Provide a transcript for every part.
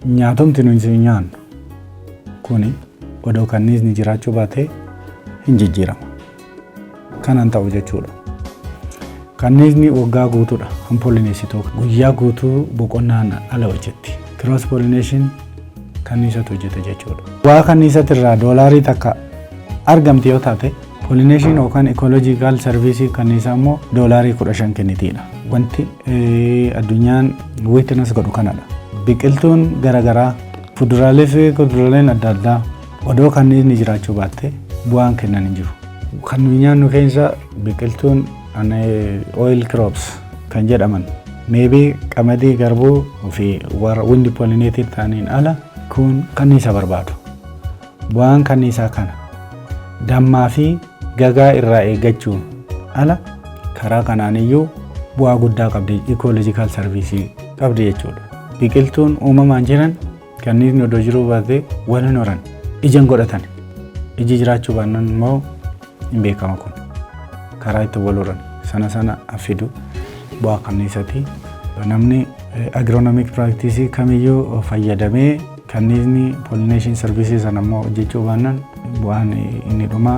Nyaatumti nuyi nyaannu kuni odoo kanniisni jiraachuu baatee hin jijjiirama. Kanan ta'u jechuudha. Kanniisni waggaa guutuudha kan pollineessitu. Guyyaa guutuu boqonnaan ala hojjetti. Cross pollination kanniisatu hojjeta jechuudha. Waa kanniisatti irraa $1 argamti yoo taate, pollination yookaan ecological service kanniisaa immoo $15 kennitiidha. Wanti addunyaan witness godhu kanadha. Biqiltuun garaagaraa, fuduraalee fi kuduraaleen adda addaa odoo kanniisni jiraachuu baatte bu'aan kennan hin jiru. Kan nuyi nyaannu keessa biqiltuun oil crops kan jedhaman, maybe qamadii, garbuu fi warra wind pollinated ta'aniin ala, kun kanniisa barbaadu. Bu'aan kanniisaa kana dammaa fi gagaa irraa eeggachuun ala karaa kanaan iyyuu bu'aa guddaa qabdi, ecological service qabdi jechuudha. Biqiltuun uumamaan jiran kanniisni odoo jiruu baatee wal hin horan, ija hin godhatan. Iji jiraachuu baannaan immoo hin beekama, kun karaa itti wal horan sana sana fidu bu'aa kanniisati. Namni agronomic practice kamiyyuu fayyadamee kanniisni pollination services sana immoo hojjechuu baannaan bu'aan inni dhumaa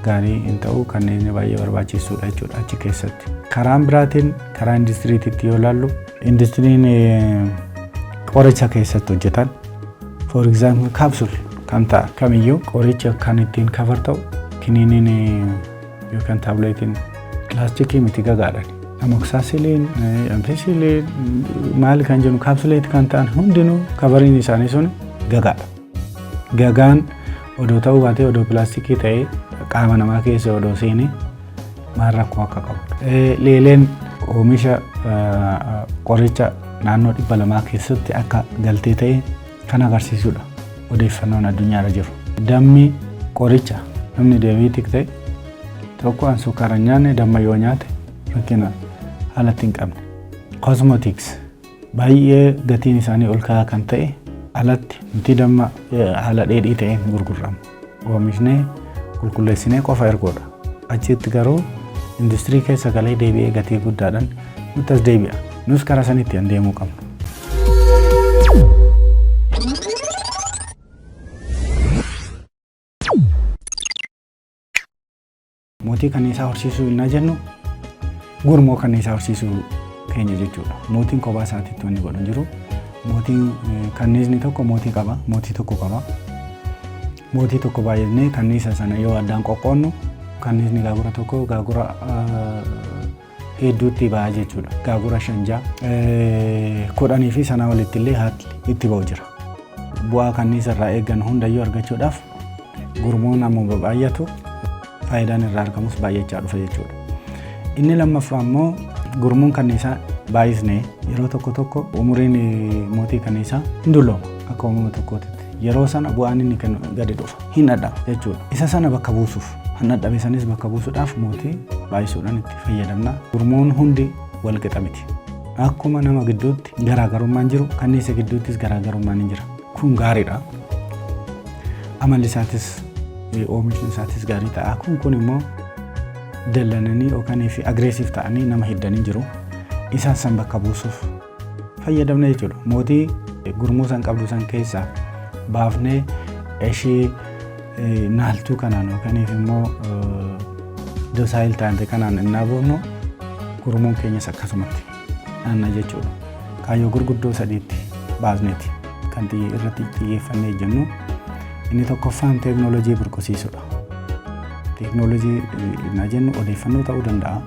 gaarii hin ta'u. Kanniisni baay'ee barbaachisuudha jechuudha achi keessatti. Karaan biraatiin karaa industiriititti yoo ilaallu, industiriin qoricha keessatti hojjetan, for example capsule kan ta'a kamiyyuu, qoricha kan ittiin cover ta'u, kiniiniin yookaan tabletiin pilaastikii miti, gagaadhaan. Amoxicillin, ampicillin maal kan jennu, capsulate kan ta'an hundinuu coveriin isaanii sun gagaadha. Gagaan odoo ta'uu baatee, odoo pilaastikii ta'ee qaama namaa keessa odoo seenee maal rakkoo akka qabu. Leeleen oomisha qoricha naannoo 200 keessatti akka galtee ta'e kan agarsiisudha odeeffannoon addunyaarra jiru. Dammi qoricha, namni diabetic ta'e tokko an sukkaara hin nyaanne damma yoo nyaate rakkina haalatti hin qabne. Cosmetics baay'ee gatiin isaanii ol ka'aa kan ta'e alatti nuti damma haala dheedhii ta'een gurgurramu. Oomishnee qulqulleessinee qofa ergoodha. Achitti garuu industirii keessa galee deebi'ee gatii guddaadhaan nutti as deebi'a. Nus karaa sanitti an deemuu qabnu. Mootii kanniisaa horsiisuu innaa jennu gurmoo kanniisaa horsiisuu keenya jechuudha. Mootiin kophaa isaatiitti wanni godhu hin jiru. Mootiin kanniisni tokko mootii qaba, mootii tokko qaba. Mootii tokko baay'inee kanniisa sana yoo addaan qoqqoonnu, kanniisni gaagura tokko gaagura hedduutti ba'a jechuudha. Gaagura 5, 6, 10 fi sanaa olitti illee haalli itti ba'u jira. Bu'aa kanniisa irraa eeggan hundayyuu argachuudhaaf gurmuun amma baay'atu faayidaan irraa argamus baay'achaa dhufa jechuudha. Inni lammaffaa immoo gurmuun kanniisaa baay'isnee yeroo tokko tokko umuriin mootii kanniisaa hin dullooma akka uumama tokkootitti. Yeroo sana bu'aan inni kennu gadi dhufa. Hin dhadhaba jechuudha. Isa sana bakka buusuuf, kan dhadhabe sanis bakka buusuudhaaf mootii baay'isuudhaan itti fayyadamna. Gurmuun hundi wal qixa miti. Akkuma nama gidduutti garaagarummaan jiru, kanniisa gidduuttis garaagarummaan hin jira. Kun gaariidha. Amalli isaatis oomishni isaatis gaarii ta'a. Kun immoo dallananii yookaan fi aggressive ta'anii nama hiddanii jiru. Isaan san bakka buusuuf fayyadamna jechuudha. Mootii gurmuu san qabdu san keessaa baafnee ishee naaltuu kanaan yookaan immoo docile taate kanaan innaa buufnu, gurmuun keenyas akkasumatti naanna jechuudha. Kaayyoo gurguddoo sadiitti baasneeti kan irratti xiyyeeffannee jennu. Inni tokkoffaan teeknooloojii burqisiisuudha. Teeknooloojii innaa jennu odeeffannoo ta'uu danda'a.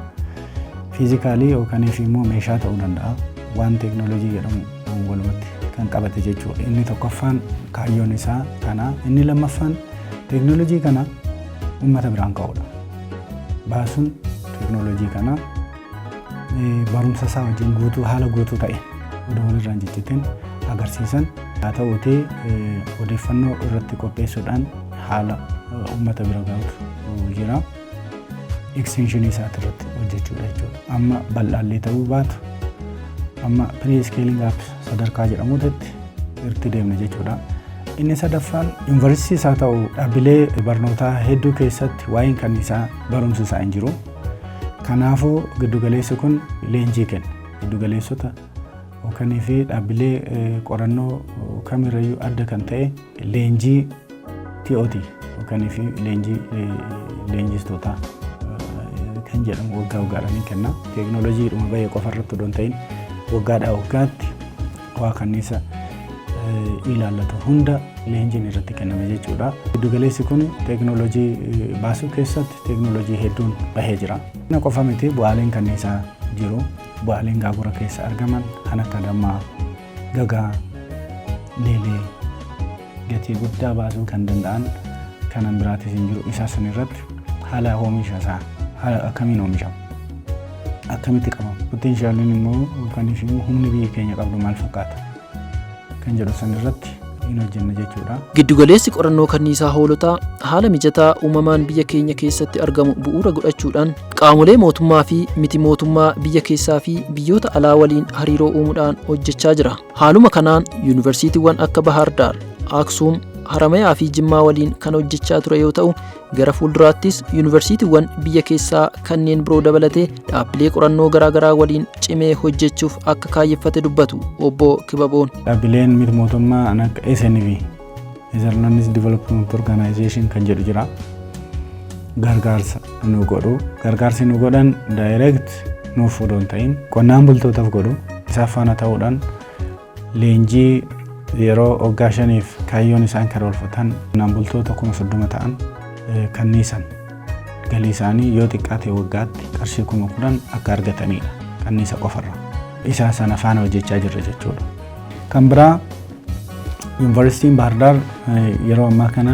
Physical yookaan immoo meeshaa ta'uu danda'a. Waan teeknooloojii jedhamu walumatti kan qabate jechuudha. Inni tokkoffaan kaayyoon isaa kana. Inni lammaffaan teeknooloojii kana uummata biraan ka'uudha. Baasuun teeknooloojii kana barumsa isaa wajjin guutuu, haala guutuu ta'e odoo walirraa hin ciccitin agarsiisan haa ta'uutii, odeeffannoo irratti qopheessuudhaan haala uummata bira gahutu jira. Extensionii isaati irratti hojjechuudha jechuudha. Amma bal'aallee ta'uu baatu, amma pre scaling up sadarkaa jedhamutti irratti deemna jechuudha. Inni sadaffaan yuunivarsiitiis haa ta'u dhaabbilee barnootaa hedduu keessatti waa'een kanniisaa barumsi isaa hin jiru. Kanaafuu giddugaleessi kun leenjii kenna. Giddugaleessota Yookaan fi dhaabbilee qorannoo kamirrayyuu adda kan ta'e leenjii TOT yookaan fi leenjii leenjistootaa kan jedhamu waggaa waggaadhaan ni kenna. Teekinooloojiidhuma bahee qofa irratti odoo hin ta'in waggaadhaa waggaatti waa kanniisa ilaallatu hunda leenjiin irratti kenname jechuudha. Giddugaleessi kun teekinooloojii baasuu keessatti teekinooloojii hedduun bahee jira. Kana qofa miti, bu'aaleen kanniisaa jiru. Bu'aaleen gaagura keessa argaman kan akka dammaa, gagaa, leelee gatii guddaa baasuu kan danda'an kanan biraatis hin jiru. Isaa san irratti haala oomisha isaa, haala akkamiin oomishama, akkamitti qabama, potentialiin immoo yookaan immoo humni biyyi keenya qabdu maal fakkaata kan jedhu san irratti hin hojjenna jechuudha. Giddugaleessi qorannoo kanniisaa Hoolotaa haala mijataa uumamaan biyya keenya keessatti argamu bu'uura godhachuudhaan qaamolee mootummaa fi miti mootummaa biyya keessaa fi biyyoota alaa waliin hariiroo uumuudhaan hojjechaa jira. Haaluma kanaan yuunivarsiitiiwwan akka Bahaar Daar, Aksuum, Haramayaa fi Jimmaa waliin kan hojjechaa ture yoo ta'u, gara fuulduraattis yuunivarsiitiiwwan biyya keessaa kanneen biroo dabalatee dhaabbilee qorannoo garaagaraa waliin cimee hojjechuuf akka kaayyeffate dubbatu obbo Kibaboon. Dhaabbileen miti mootummaa kan akka SNV, Netherlands Development Organization kan jedhu jira. Gargaarsa nu godhu. Gargaarsi nu godhan direct nuuf odoo hin ta'in qonnaan bultootaaf godhu. Isaaf faana ta'uudhaan leenjii yeroo waggaa 5f kaayyoon isaan karoorfatan qonnaan bultoota 30,000 ta'an kanniisan galii isaanii yoo xiqqaate waggaatti qarshii 10,000 akka argatanidha. Kanniisa qofarra. Isaa sana faana hojjechaa jirra jechuudha. Kan biraa, Yuunivarsiitiin Baahirdaar yeroo ammaa kana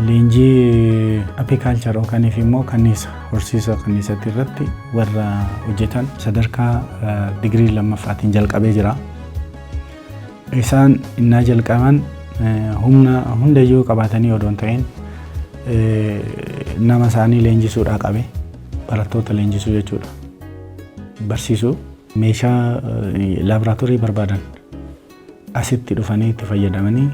leenjii apiculture yookaan immoo kanniisa, horsiisa kanniisatti irratti warra hojjetan sadarkaa digirii lammaffaatiin jalqabee jira. Isaan innaa jalqaban humna hundayyuu qabaatanii odoo hin ta'in nama isaanii leenjisuudhaa qabe, barattoota leenjisuu jechuudha. Barsiisuu, meeshaa laaboraatoorii barbaadan asitti dhufanii itti fayyadamanii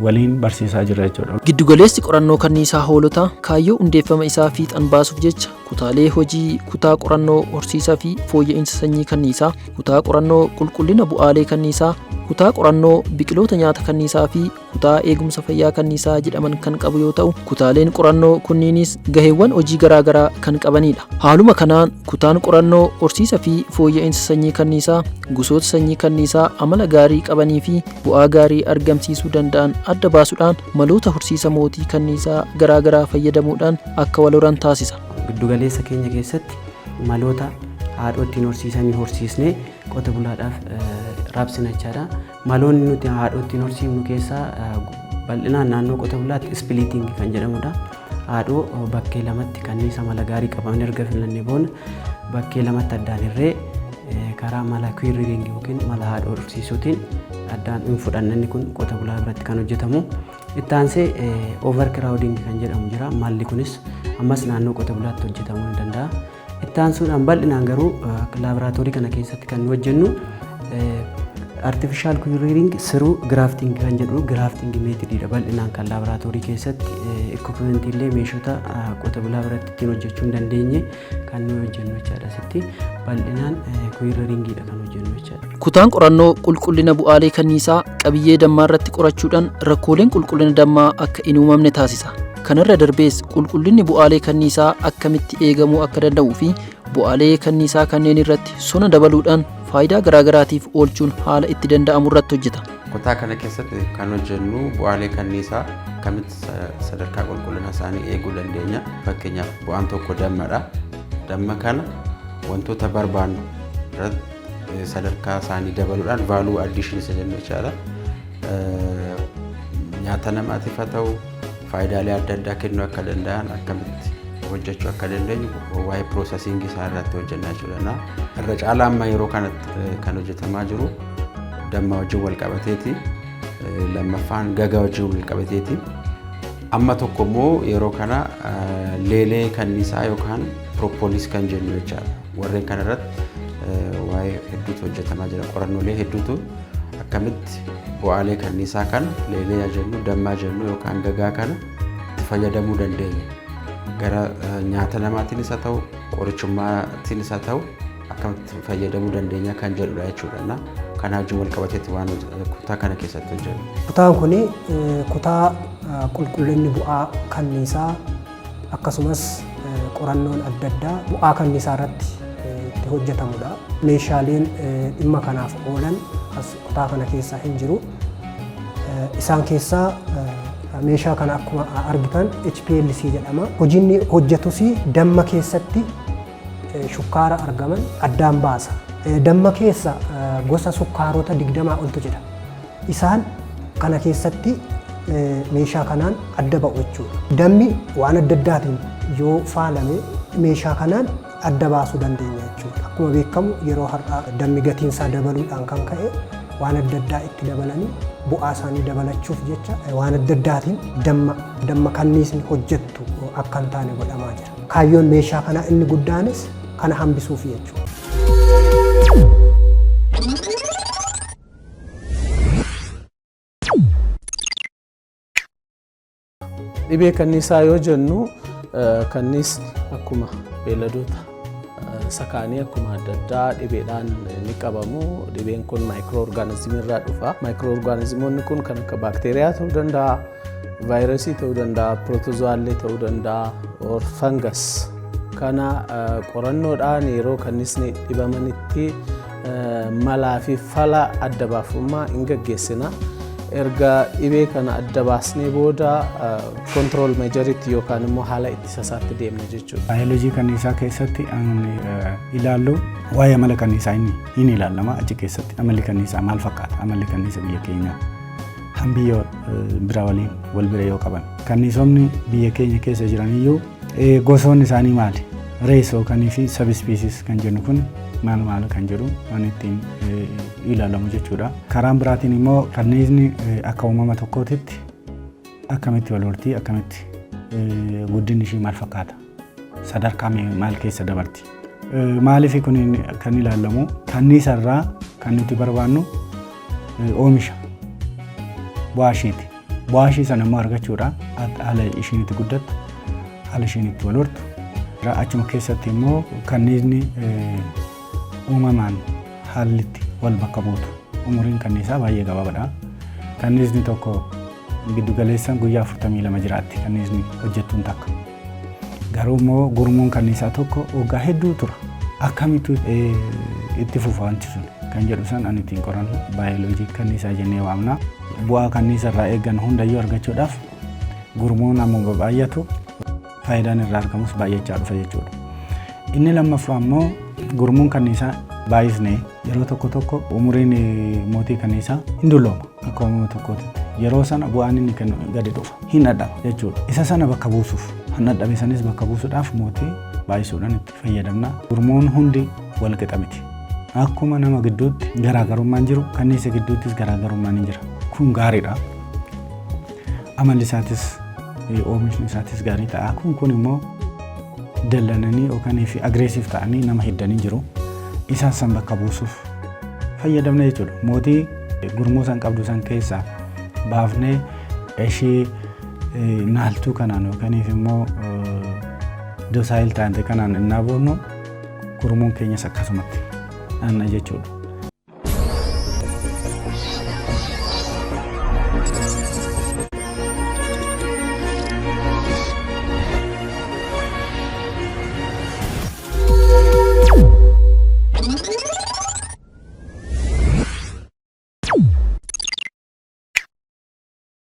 waliin barsiisaa jira jechuudha. Giddugaleessi qorannoo kanniisaa Hoolotaa kaayyoo hundeeffama isaa fiixan baasuuf jecha kutaalee hojii: kutaa qorannoo horsiisaa fi fooyya'insa sanyii kanniisaa, kutaa qorannoo qulqullina bu'aalee kanniisaa, kutaa qorannoo biqiloota nyaata kanniisaa fi kutaa eegumsa fayyaa kanniisaa jedhaman kan qabu yoo ta'u, kutaaleen qorannoo kunniinis gaheewwan hojii garaagaraa kan qabanidha. Haaluma kanaan kutaan qorannoo horsiisa fi fooyya'insa sanyii kanniisaa gosoota sanyii kanniisaa amala gaarii qabanii fi bu'aa gaarii argamsiisuu danda'an adda baasuudhaan maloota horsiisa mootii kanniisaa garaagaraa fayyadamuudhaan akka wal horan taasisa. Giddugaleessa keenya keessatti maloota haadhoo ittiin horsiisanii horsiisnee qote bulaadhaaf raabsina jechaadha. Maloonni nuti haadhoo ittiin horsiifnu keessaa bal'inaan naannoo qote bulaatti splitting kan jedhamudha. Haadhoo bakkee lamatti kanniisa mala gaarii qaban erga filannee booda bakkee lamatti addaan hirree karaa mala queen rearing yookiin mala haadhoo horsiisuutiin addaan hin fudhanna. Inni kun qote bulaa biratti kan hojjetamu. Itti aansee over crowding kan jedhamu jira. Malli kunis ammas naannoo qote bulaatti hojjetamuu ni danda'a. Itti aansuudhaan bal'inaan garuu laaboraatoorii kana keessatti kan nu hojjennu artificial queen rearing through grafting kan jedhu, grafting methodiidha. Bal'inaan kan laaboraatoorii keessatti equipmentii illee, meeshota qote bulaa biratti ittiin hojjechuu hin dandeenye kan nu hojjennu jechaadha. Asitti bal'inaan queen rearingiidha kan hojjennu jechaadha. Kutaan qorannoo qulqullina bu'aalee kanniisaa qabiyyee dammaa irratti qorachuudhaan rakkooleen qulqullina dammaa akka hin uumamne taasisa. Kanarra darbees qulqullinni bu'aalee kanniisaa akkamitti eegamuu akka danda'uu fi bu'aalee kanniisaa kanneen irratti sona dabaluudhaan faayidaa garaagaraatiif oolchuun haala itti danda'amu irratti hojjeta. Kutaa kana keessatti kan hojjennu bu'aalee kanniisaa akkamitti sadarkaa qulqullina isaanii eeguu dandeenya. Fakkeenyaaf, bu'aan tokko dammadha. Damma kana wantoota barbaannu irratti sadarkaa isaanii dabaluudhaan, value addition isa jennu jechaadha. Nyaata namaatiif haa ta'u, faayidaalee adda addaa kennuu akka danda'an akkamitti hojjechuu akka dandeenyu waa'ee processingii isaa irratti hojjennaa jechuudha. Irra caalaa amma yeroo kanatti kan hojjetamaa jiru damma wajjin wal qabateeti. Lammaffaan gagaa wajjin wal qabateeti. Amma tokko immoo yeroo kana leelee kanniisaa yookaan propolis kan jennu jechaadha. Warreen kana irratti waa'ee hedduutu hojjetamaa jira. Qorannoolee hedduutu akkamitti bu'aalee kanniisaa kana, leelee jennu, dammaa jennu yookaan gagaa kana itti fayyadamuu dandeenya. Gara nyaata namaatiinis haa ta'u, qorichummaatiinis haa ta'u. Akkamitti fayyadamuu dandeenya kan jedhudha jechuudha. Kana wajjin wal qabateetti waan kutaa kana keessatti hojjennu. Kutaan kun kutaa qulqullinni bu'aa kanniisaa akkasumas qorannoon adda addaa bu'aa kanniisaa irratti itti hojjetamudha. Meeshaaleen dhimma kanaaf oolan as kutaa kana keessa hin jiru. Isaan keessaa meeshaa kana akkuma argitan HPLC jedhama. Hojiin hojjetus damma keessatti shukkaara argaman addaan baasa. Damma keessa gosa sukkaarota 20 oltu jira. Isaan kana keessatti meeshaa kanaan adda ba'u jechuudha. Dammi waan adda addaatiin yoo faalame meeshaa kanaan adda baasuu dandeenya jechuudha. Akkuma beekamu yeroo har'aa dammi gatiin isaa dabaluudhaan kan ka'e waan adda addaa itti dabalanii bu'aa isaanii dabalachuuf jecha waan adda addaatiin damma kanniisni hojjettu akka hin taane godhamaa jira. Kaayyoon meeshaa kanaa inni guddaanis kana hambisuuf jechuudha. Dhibee kanniisaa yoo jennu, kanniisni akkuma beelladoota sakaanii akkuma adda addaa dhibeedhaan ni qabamu. Dhibeen kun microorganismii irraa dhufa. Microorganismoonni kun kan akka baakteeriyaa ta'uu danda'a, vaayirasii ta'uu danda'a, protozoallee ta'uu danda'a, or fungus. Kana qorannoodhaan yeroo kanniisni dhibamanitti malaa fi fala adda baafummaa hin gaggeessina. Erga dhibee kana adda baasnee booda control measureitti yookaan immoo haala ittisa isaatti deemna jechuudha. Baayoloojii kanniisaa keessatti ilaallu waa'ee amala kanniisaa inni hin ilaalama. Achi keessatti amalli kanniisaa maal fakkaata? Amalli kanniisa biyya keenyaa kan biyya bira waliin wal bira yoo qaban, kanniisonni biyya keenya keessa jiran iyyuu gosoonni isaanii maali? Race yookaan fi subspecies kan jennu kun maal maal kan jedhu waan ittiin ilaalamu jechuudha. Karaan biraatiin immoo kanniisni akka uumama tokkootitti akkamitti wal hortii, akkamitti guddinni ishii maal fakkaata? Sadarkaa maal keessa dabarti? Maaliif kun kan ilaalamu? Kanniisa irraa kan nuti barbaannu oomisha bu'aa ishiiti. Bu'aa ishii sana immoo argachuudha haala ishiin itti guddattu, haala ishiin itti wal hortu. Achuma keessatti immoo kanniisni uumamaan haalli itti wal bakka buutu. Umuriin kanniisaa baay'ee gabaabaadha. Kanniisni tokko giddu galeessaan guyyaa 42 jiraatti kanniisni hojjettuun takka. Garuu immoo gurmuun kanniisaa tokko waggaa hedduu tura. Akkamittu itti fufa wanti sun kan jedhu san ani ittiin qorannu baayoloojii kanniisaa jennee waamna. Bu'aa kanniisa irraa eeggan hundayyuu argachuudhaaf gurmuun ammuma baay'atu faayidaan irraa argamus baay'achaa dhufa jechuudha. Inni lammaffaa immoo gurmuun kanniisaa baay'isnee yeroo tokko tokko umuriin mootii kanniisaa hin dullooma akka uumama tokkootitti. Yeroo sana bu'aan inni kennu gadi dhufa. Hin dhadhaba jechuudha. Isa sana bakka buusuuf, kan dhadhabe sanis bakka buusuudhaaf mootii baay'isuudhaan itti fayyadamna. Gurmuun hundi wal qixa miti. Akkuma nama gidduutti garaagarummaan jiru kanniisa gidduuttis garaagarummaan hin jira. Kun gaariidha. Amalli isaatis oomishni isaatis gaarii ta'a. Kun immoo dallananii yookaan fi aggressive ta'anii nama hiddanii jiru. Isaan san bakka buusuuf fayyadamna jechuudha. Mootii gurmuu san qabdu san keessaa baafnee ishee naaltuu kanaan yookaan immoo docile taate kanaan innaa buufnu gurmuun keenyas akkasumatti dhanna jechuudha.